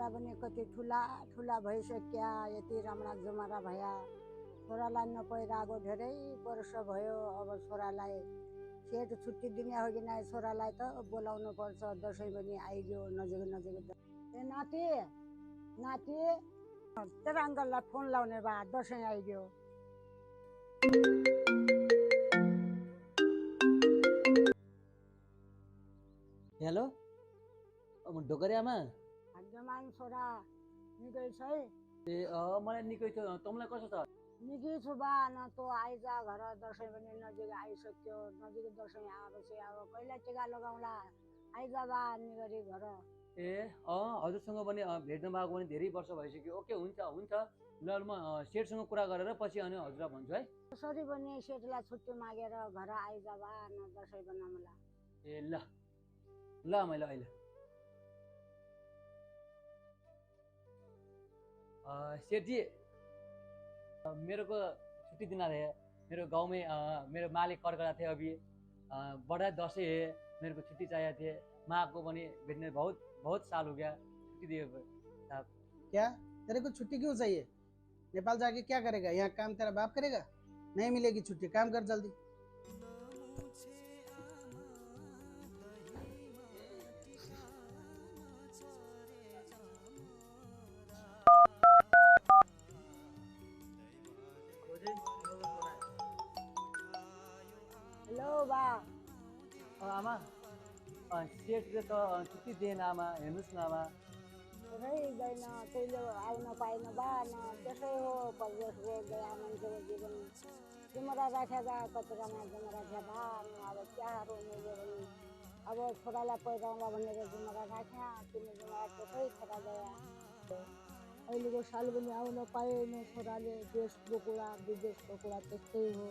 छोरा पनि कति ठुला ठुला भइसक्या, यति राम्रा जमारा भया। छोरालाई नपाइरहेको धेरै वर्ष भयो। अब छोरालाई सेठ छुट्टी दिने हो कि नै, छोरालाई त बोलाउनु पर्छ। दसैँ पनि आइगयो नजिक नजिक। ए नाति नाति, तेरो अङ्कललाई फोन लाउने बा, दसैँ आइगयो। हेलो ढोकरे आमा। भाग्यमान छोरा निकै छ है। मलाई निकै छ, तँलाई कसो छ? निकै छु बा, न तँ आइज घर। दसैँ पनि नजिक आइसक्यो। नजिक दसैँ आएपछि अब कहिले टिका लगाउँला। आइज बा निगरी घर। हजुरसँग पनि भेट्नु भएको पनि धेरै वर्ष भइसक्यो। ओके, हुन्छ हुन्छ। ल म सेठसँग कुरा गरेर पछि अनि हजुरलाई भन्छु है। कसरी पनि सेठलाई छुट्टी मागेर घर आइज बा, न दसैँ बनाउँला। ए ल ल मैले अहिले सेठ जी, मेरे को छुट्टी देना रहे। मेरे गांव में मेरे मालिक कर करा थे अभी। बड़ा दशे है, मेरे को छुट्टी चाहिए थे। माँ को बनी भेजने बहुत बहुत साल हो गया। छुट्टी दिए साहब। क्या तेरे को छुट्टी क्यों चाहिए? नेपाल जाके क्या करेगा? यहाँ काम तेरा बाप करेगा? नहीं मिलेगी छुट्टी, काम कर जल्दी। हेलो बा। आमा, सेठले त छुट्टी दिएन आमा, हेर्नुहोस् न आमा। रहिँदैन, तैँले आउन पाएन बा, न त्यसै हो परदेश गया मान्छेको जीवन। जमरा राखेका कति राम्रा जमरा राख्या बा, न अब क्याहरू मैले पनि अब छोरालाई पहिराउँला भनेर जमरा राख्या, तिमी जमरा त्यसै छोरा गया। अहिलेको साल पनि आउन पाएन छोराले। देशको कुरा विदेशको कुरा त्यस्तै हो।